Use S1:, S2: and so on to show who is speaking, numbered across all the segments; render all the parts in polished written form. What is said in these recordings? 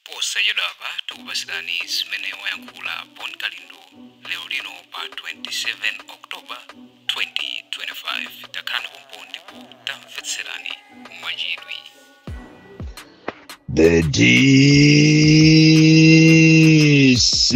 S1: Posachedwapa tikupasirani zimene wayankhula Bon Kalindo lero lino pa 27 October 2025. Takhalani pompo ndipo tamvetserani mwachidwi.
S2: The DC,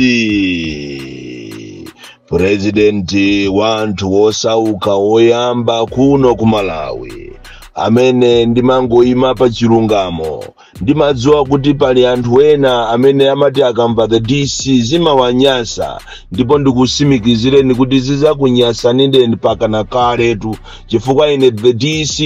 S2: President wanthu wosauka woyamba kuno ku Malawi, amene ndimangoyima pa chilungamo. Ndimadziwa kuti pali anthu ena amene amati akamva the DC zimawanyasa, ndipo ndikusimikizireni kuti zizakunyasani mpakana kaletu, chifukwa ine the DC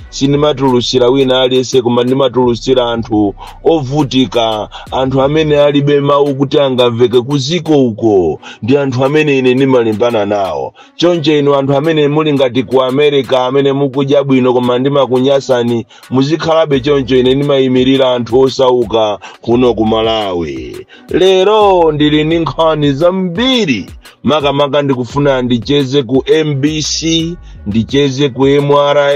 S2: sindimatulutsira wina aliyense, koma ndimatulutsira anthu ovutika, anthu amene alibe mawu kuti angamveke kuziko uko, ndi anthu amene ine ndimalimbana nawo. Choncho inu anthu amene muli ngati ku America, amene mukudya bwino koma ndimakunyasani, muzikhalabe choncho. Ine ndimayimirira anthu osauka kuno ku Malawi. Lero ndili ndi nkhani zambiri, makamaka ndikufuna ndicheze ku MBC, ndicheze ku MRA,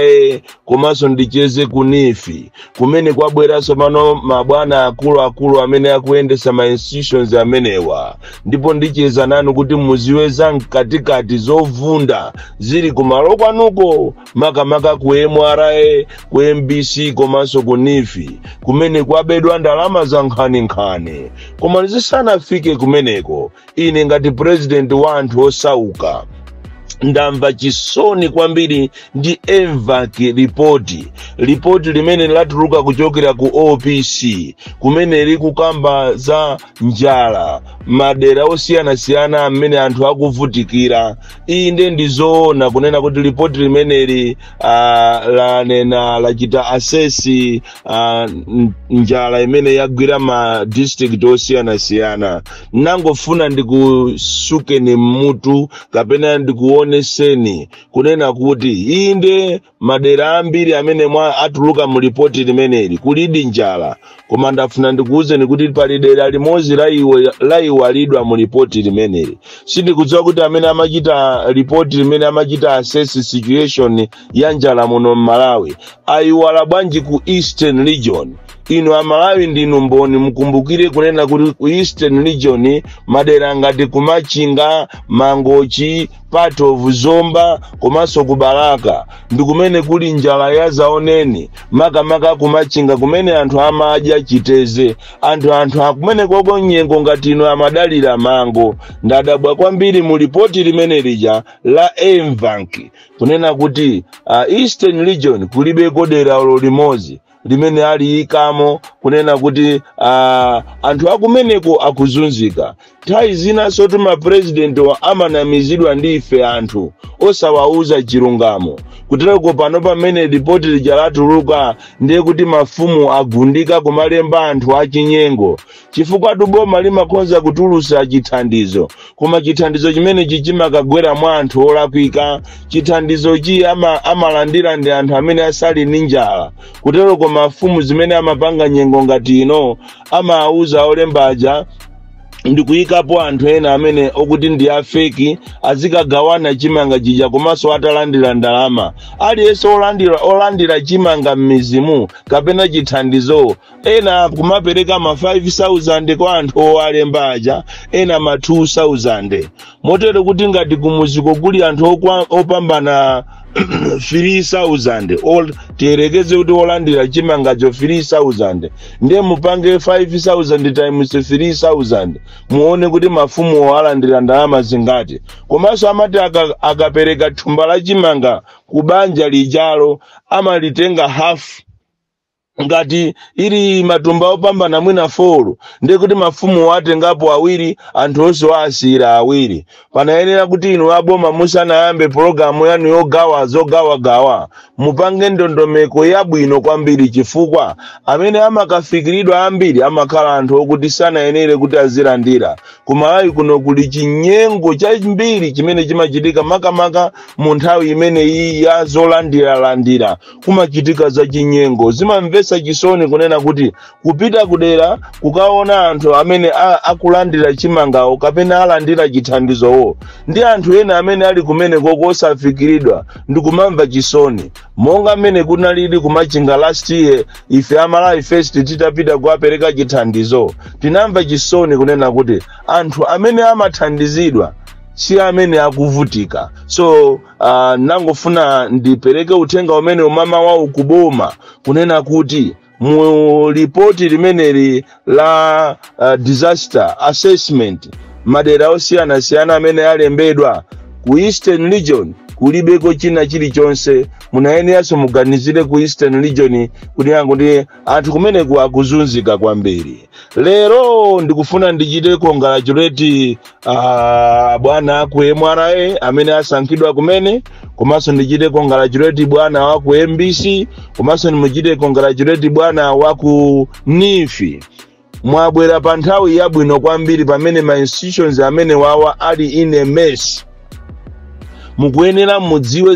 S2: komanso ndicheze ku NEEF, kumene kwabweranso pano mabwana akuluakulu amene akuyendesa ma institutions amenewa. Ndipo ndicheza nanu kuti muziwe za mkatikati zovunda zili kumalo kwanuko, makamaka ku MRA, ku MBC komanso ku NEEF, kumene kwabedwa ndalama za nkhaninkhani. Koma zisanafike kumeneko, ine ngati president wa anthu osauka ndamva chisoni kwambiri ndi MVAC report, ripoti limene latuluka kuchokera ku OPC, kumene likukamba za njala madera osiyanasiyana amene anthu akuvutikira. Inde, ndizoona kunena kuti ripoti limeneli lanena, lachita assess njala imene yagwira ma district osiyanasiyana. Nangofuna ndikusukeni mmutu kapena ndikuoneseni kunena kuti inde, madera ambiri amene mwa atuluka mu ripoti limeneli kulidi njala, koma ndafuna ndikuwuzeni kuti pali dera limodzi layiwalidwa mu ripoti limeneli. Sindikudziwa kuti amene amachita ripoti limene amachita assess situation ya njala muno mMalawi ayiwala bwanji ku Eastern Region. Inu Amalawi ndinu mboni, mukumbukire kunena kuti ku Eastern Region, madera ngati kuMachinga, Mangochi, part of Zomba komanso ku Balaka, ndi kumene kuli njala ya zaoneni, makamaka kuMachinga kumene anthu amadya chiteze. Anthu akumene koko nyengo ngati ino amadalira mango. Ndadabwa kwambiri mu ripoti limene lija la MVAC kunena kuti Eastern Region kulibeko dera limodzi limene aliyikamo kunena kuti anthu akumeneko akuzunzika. Nthawi zinanso timapurezidenti amanamizidwa ndi ife anthu osawauza chilungamo. Kutereko pano pamene ripoti lija latuluka, ndiye kuti mafumu agundika kumalemba anthu achinyengo, chifukwa boma limakhonza kutulusa chithandizo, koma chithandizo chimenechi chimakagwera mwa anthu olakwika. Chithandizochi amalandira ndi anthu amene asali ndi njala. Kutereko mafumu zimene amapanga nyengo ngati ino, amawuza olembaja ndikuyikapo anthu ena amene okuti ndi a fake, azikagawana chimanga chija. Komanso atalandira ndalama, aliyense olandira chimanga m'mizimu kapena chithandizo, ena kumapereka ma 5000 kwa anthu owalemba aja, ena ma 2000, motero kuti ngati kumuziko kuli anthu opambana 3000, tiyerekeze kuti olandira chimangacho 3000, ndiye mupange 5000 times 3000, muone kuti mafumu alandira ndalama zingati. Komanso amati akapereka thumba la chimanga ku banja lijalo, amalitenga half. Ngati ili matumba opambana mwina 4, ndiye kuti mafumu atengapo awiri, anthu onse waasiyira awiri. Panayenera kuti inu aboma musanayambe pologalamu yanu yogawa zogawagawa, mupange ndondomeko yabwino kwambiri, chifukwa amene amakafikiridwa ambiri amakhala anthu okuti sanayenere kuti azilandira. Kumalawi kuno kuli chinyengo chambiri chimene chimachitika, makamaka mu nthawi imeneyi ya zolandiralandira kumachitika za chinyengo, zimamvetsa. Ndizomvetsa chisoni kunena kuti kupita kudera kukaona anthu amene akulandira chimangawo kapena alandira chithandizowo ndi anthu ena amene ali kumeneko kosafikiridwa, ndikumamva chisoni, monga mmene kunalili kuMachinga last year. Ife aMalawi First titapita kuwapereka chithandizo, tinamva chisoni kunena kuti anthu amene amathandizidwa si amene akuvutika. So nangofuna ndipereke uthenga umene umama wawo kuboma, kunena kuti mu ripoti limeneli la disaster assessment, madera osiyanasiyana amene alembedwa ku Eastern Region kulibeko china chilichonse. Munayeneranso muganizire ku Eastern Region kunena kuti anthu kumeneku akuzunzika kwambiri. Lero ndikufuna ndichite congratulate bwana ku MRA amene asankhidwa kumene, komanso ndichite congratulate bwana wa ku MBC, komanso ndimuchite congratulate bwana wa ku NEEF. Mwabwera pa nthawi yabwino kwambiri pamene ma institutions amene wawa ali in a mess. Mukuyenera mudziwe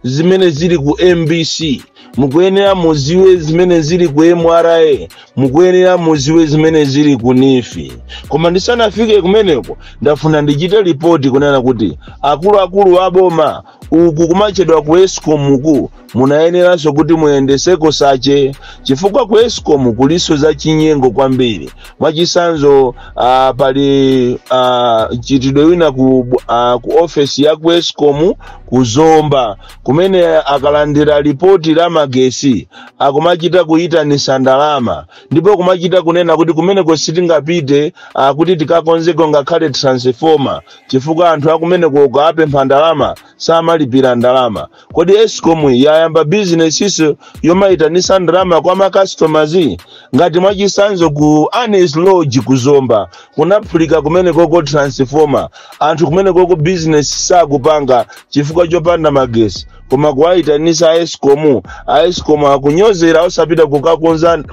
S2: zimene zili ku MBC, mukuyenera mudziwe zimene zili ku MRA, mukuyenera mudziwe zimene zili ku NEEF. Koma ndisanafike kumeneko, ndafuna ndichite ripoti kunena kuti akuluakulu aboma uku kumachedwa ku ESCOM uku munayeneranso kuti muyendeseko search, chifukwa ku ESCOM kuliso za chinyengo kwambiri. Mwachisanzo, pali mchitidwe wina ku ofesi ya ku ESCOM kuZomba, kumene akalandira ripoti la magesi akumachita kuyitanisa ndalama, ndipo kumachita kunena kuti kumeneko sitingapite kuti tikakonzeko ngakhale transformer, chifukwa anthu akumeneko ukapempha ndalama samalipira ndalama. Kodi ESCOM yayamba bizinesiso yomayitanisa ndalama kwa ma customers? Ngati mwachisanzo ku Anes Lodge kuZomba kunaphulika kumenekoko transformer, anthu kumenekoko business sakupanga chifukwa chopanda magesi, koma kuwayitanisa aESCOM, aESCOM akunyozera osapita kukakonza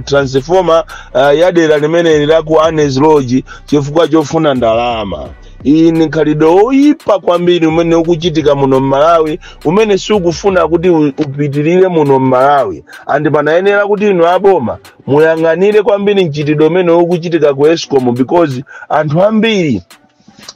S2: transformer ya dera limeneli la ku Anes Lodge chifukwa chofuna ndalama. Iyi ni khalidwe oyipa kwambiri umene ukuchitika muno mMalawi, umene sukufuna kuti upitirire muno mMalawi. And panayenera kuti inu aboma muyang'anire kwambiri mchitidwe umene ukuchitika ku ESCOM, because anthu ambiri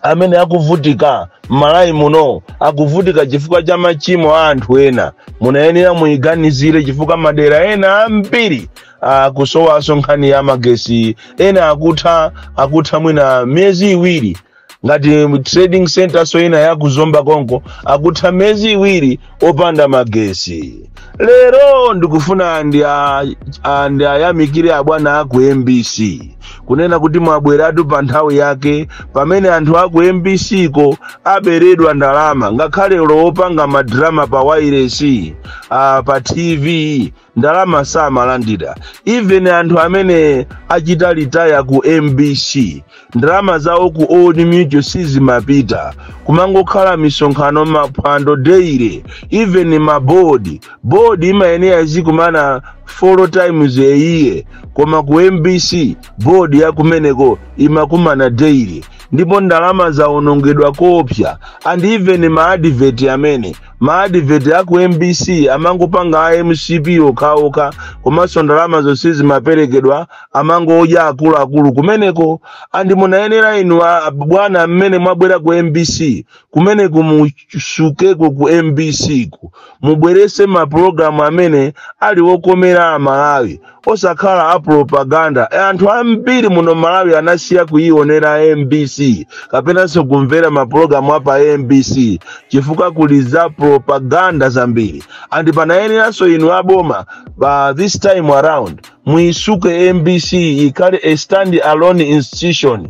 S2: amene akuvutika m'Malawi muno akuvutika chifukwa cha machimo a anthu ena. Munayenera muyiganizire, chifukwa madera ena ambiri akusowanso nkhani ya magesi. Ena akutha mwina miyezi 2, ngati trading center so ina yakuZomba konko akutha miyezi 2 opanda magesi. Lero ndikufuna ndi ayamikire abwana aku MBC, kunena kuti mwabweratu pa nthawi yake pamene anthu aku MBC ko aberedwa ndalama. Ngakhale lowopanga madrama pa wireless, pa TV, ndalama samalandira. Even anthu amene achita retire ku MBC, ndalama zawo ku Old Mutual sizimapita, kumangokhala misonkhano, maphwando daily. Even ma board, board imayenera izikumana four times a year, koma ku MBC board yakumeneko imakumana daily, ndipo ndalama zawonongedwa kopsa. And even ma advert, amene ma advert aku MBC amangopanga a MCP okhaokha, komanso ndalama zonse zimaperekedwa, amangodya akuluakulu kumeneko. And munayenera inu bwana mmene mwabwera ku MBC kumeneku, musukeko ku MBC ku, mubwerese mapulogalamu amene ali wokomera Amalawi, osakhala a propaganda. Anthu ambiri muno Malawi anasiya kuionera MBC kapenanso kumvera mapulogalamu apa MBC chifukwa kuli za propaganda zambiri. And panayeneranso inu aboma pa this time around muisuke MBC ikhale a stand alone institution.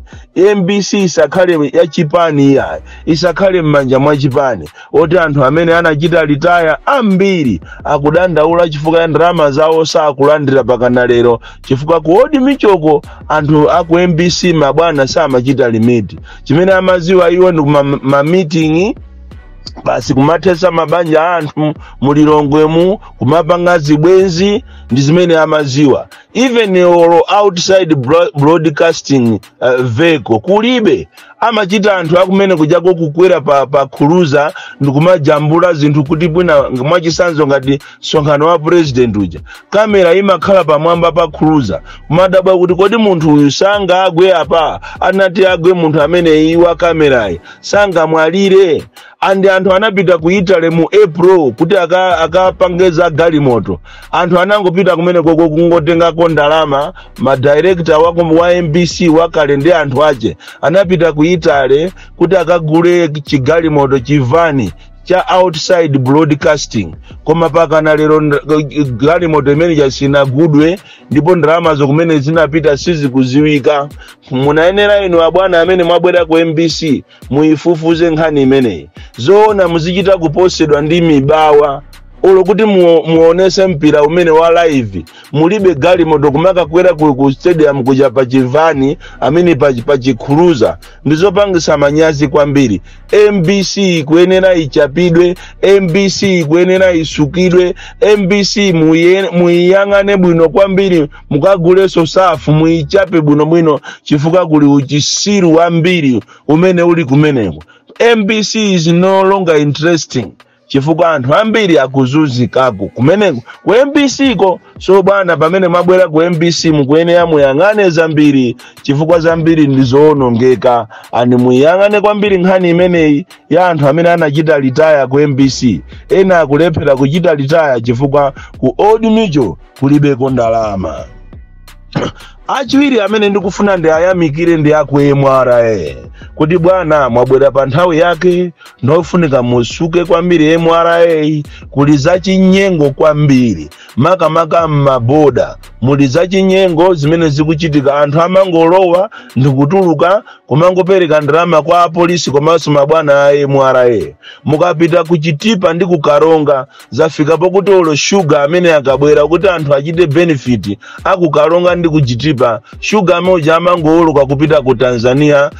S2: MBC isakhale yachipani, iyayi, isakhale m'manja mwa chipani, oti anthu amene anachita retire ambiri akudandaula chifukwa ya ndalama zawo sakulandira pakana lero, chifukwa ku Old Mutual ko anthu aku MBC mabwana samachita remit. Chimene amaziwa iwo ndi ma meeting basi, kumathesa mabanja a anthu mulilongwemu, kumapanga zibwenzi, ndi zimene amaziwa. Even olo outside broadcasting vehicle kulibe. Amachita anthu akumene kujako kukwera pa cruiser ndikumajambula zinthu kuti bwina. Mwachisanzo, ngati msonkhano wa president uja, kamera imakhala pamwamba pa cruiser, kumadabwa kuti kodi munthu uyu sangagwe apa? Anati agwe munthu amene iwa kamerayi sangamwalire? And anthu anapita ku Italy mu April kuti akapangeza galimoto. Anthu anangopita kumene koko kungotengako ndalama. Madirector wa MBC wakale ndi anthu ache anapita ku Italy kuti akagule chigalimoto, chivan cha outside broadcasting, koma pakana lero galimoto imene chasinagudwe ndipo ndalamazo kumene zinapita sizikuziwika. Munayenera inu abwana amene mwabwera ku MBC muyifufuze nkhani imeneyi. Zoona muzichita kuposedwa ndi mibawa ulo kuti muonese mpira umene wa live, mulibe galimoto, kumakakwera ku stadium kuja pa chivan amene pa chicruiser? Ndizopangisa manyazi kwambiri. MBC kuyenera ichapidwe, MBC kuyenera isukidwe, MBC muiyang'ane bwino kwambiri, mukaguleso Surf, muichape bwinobwino, chifukwa kuli uchisiru wambiri umene uli kumeneko. MBC is no longer interesting chifukwa anthu ambiri akuzunzikako kumeneko ku MBC ko. So bwana, pamene mwabwera ku MBC mukuyenera muyang'ane zambiri chifukwa zambiri ndizowonongeka, and muyang'ane kwambiri nkhani imeneyi ya anthu amene anachita retire ku MBC. Ena akulephera kuchita retire chifukwa ku Old Mutual kulibeko ndalama. Achiwiri amene ndikufuna ndi ayamikire ndi aku MRA, kuti bwana, mwabwera pa nthawi yake. Ndofunika musuke kwambiri MRA. Kuli zachinyengo kwambiri, makamaka m'maboda muli zachinyengo zimene zikuchitika. Anthu amangolowa ndikutuluka, kumangopereka ndalama kwa apolisi komanso mabwana a MRA. Mukapita kuchitipa ndi kukaronga, zafika pokuti olo shuga amene akabwera kuti anthu achite benefit akukaronga ndi kuchitipa, shuga amene amangowoloka kupita ku Tanzania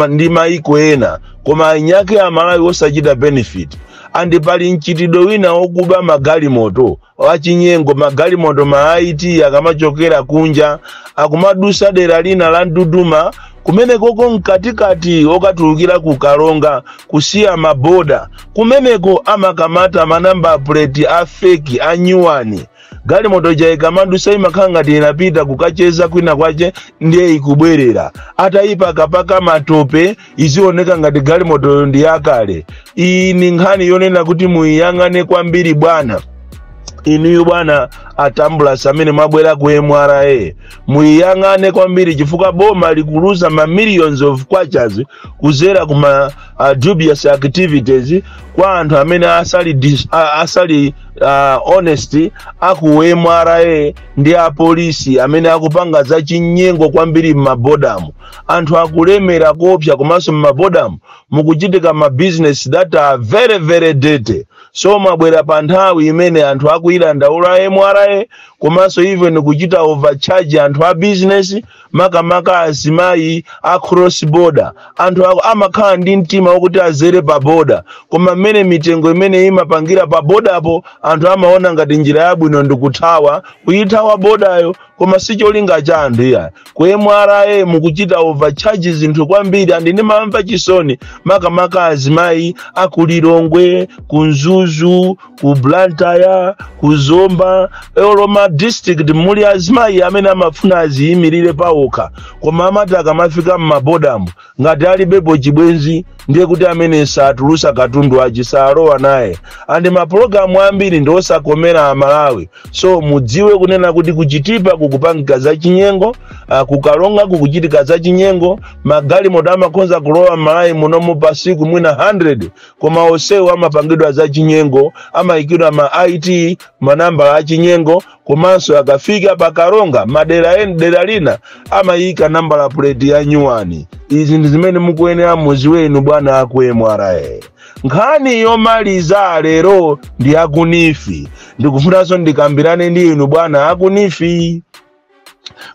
S2: ndi maiko ena, koma anyake Amalawi osachita benefit. And pali mchitidwe wina wokuba magalimoto wachinyengo, magalimoto ma IT akamachokera kunja, akumadusa dera lina la Nduduma kumenekoko mkatikati okatulukira ku Karonga, kusiya maboda kumeneko, amakamata manamba plate a fake a nyuwani. Galimoto ija ikamadusa imakhala ngati inapita kukacheza kwina kwache, ndiye ikubwerera atayipakapaka matope, izioneka ngati galimotoyo ndi yakale. Iyi ni nkhani yonena kuti muyiyang'ane kwambiri bwana. Inuyo bwana atambulasi amene mwabwera ku MRA, muyiyang'ane kwambiri chifukwa boma likuluza ma millions of kwachas kuzera kuma dubious activities kwa anthu amene asali honest aku MRA ndi apolisi amene akupanga zachinyengo kwambiri m'mabodamu. Anthu akulemera kopsa, komanso m'mabodamu mukuchitika ma business that are very very dirty. So mwabwera pa nthawi imene anthu akuyidandaula MRA, komanso even kuchita overcharge anthu a business, makamaka azimayi a cross border. Anthu amakhala ndi mtima wokuti azere pa border, koma mmene mitengo imene imapangira pa borderpo, anthu amaona ngati njira yabwino ndikuthawa, kuyithawa borderyo, koma si cholinga cha anthu iya. Ku MRA mukuchita overcharge zinthu kwambiri, and ndimamva chisoni makamaka azimayi akulilongwe, ku Mzuzu, ku Blantyre, ku Zomba, olo ma district muli azimayi amene amafuna aziyimirire pawokha, koma amati akamafika m'mabodamu, ngati alibepo chibwenzi, ndiye kuti amene satulusa katundu achi salowa naye. And mapulogalamu ambiri ndi osakomera Amalawi. So mudziwe kunena kuti kuchitipa kukupangika zachinyengo, kukalonga kukuchitika zachinyengo. Magalimoto amakhonza kulowa m'Malawi munomu pasiku mwina 100, koma onsewo amapangidwa zachinyengo, amayikidwa ma IT, manambala achinyengo, komanso akafika pakalonga madera ena, dera lina amayika nambala plate ya nyuwani. Izi ndi zimene mukuyenera muziwe inu bwana aku MRA. Nkhani yomaliza lero ndi aku NEEF. Ndikufunanso ndikambirane ndi inu bwana aku NEEF,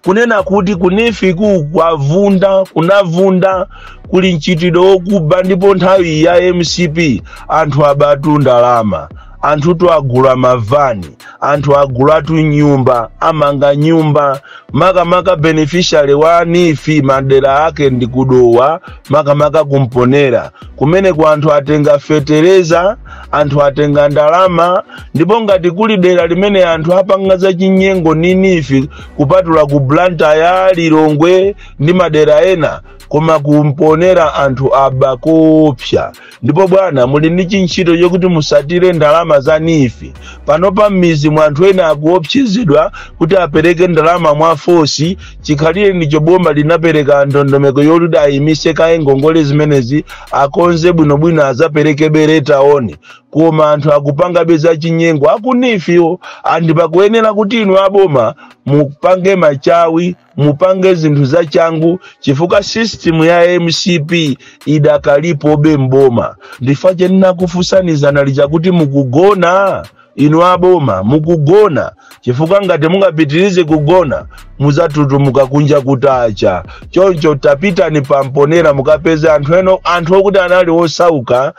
S2: kunena kuti ku NEEF ku kwavunda, kunavunda, kuli mchitidwe wokuba, ndipo nthawi ya MCP anthu abatu ndalama. Anthutu agula mavani, anthu agulatu nyumba, amanga nyumba. Makamaka beneficiary wa NEEF madera ake ndi kuDowa, makamaka kuMponera kumene ku anthu atenga fetereza, anthu atenga ndalama. Ndipo ngati kuli dera limene anthu apanga za chinyengo ni NEEF, kupatula ku Blantyre, Lilongwe ndi madera ena, koma kuMponera anthu aba kopsa. Ndipo bwana, muli ndi chintchito chokuti musatire ndalama za NEEF. Panopa m'mizi mwa anthu ena akuopsezedwa kuti apereke ndalama mwa force. Chikhalire ndicho boma linapereka ndondomeko yoti ayimise kaye ngongole zimenezi, akonze bwinobwino, azapereke later on, koma anthu akupangabe za chinyengo aku NEEF-wo. Andi pakuyenera kuti inu aboma mupange machawi, mupange zinthu zachangu, chifukwa system ya MCP idakalipobe mboma. Ndifa ndinakufunsanizana lija kuti mukugona, inu aboma mukugona, chifukwa ngati mungapitirize kugona muzatutumuka kunja kutacha. Choncho tapitani paMponera mukapeze anthu eno, anthu okuti anali osauka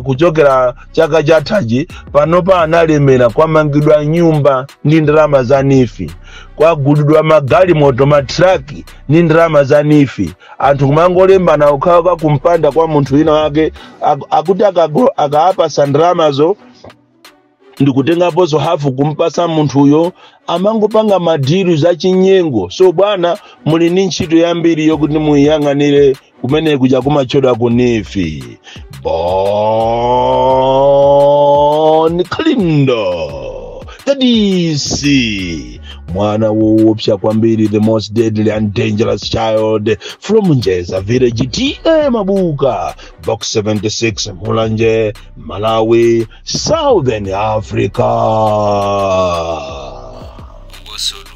S2: kuchokera chaka chathachi, panopa analemera. Kwamangidwa nyumba ndi ndalama za NEEF, kwagulidwa magalimoto, matraki ndi ndalama za NEEF. Anthu kumangolembana ukhawa kumpanda kwa munthu wina wake, akuti akaapasa ndalamazo ndikutengaponso hafu kumpasa munthuyo, amangopanga ma deal zachinyengo. So bwana, muli ndi ntchito yambiri yokuti muyiyang'anire kumene kuja kumatchedwa ku NEEF. Bon Kalindo, the DC, mwana woopsa kwambiri, the most deadly and dangerous child from Njeza village, T/A Mabuka, Box 76, Mulanje, Malawi, Southern Africa.
S1: Phokoso.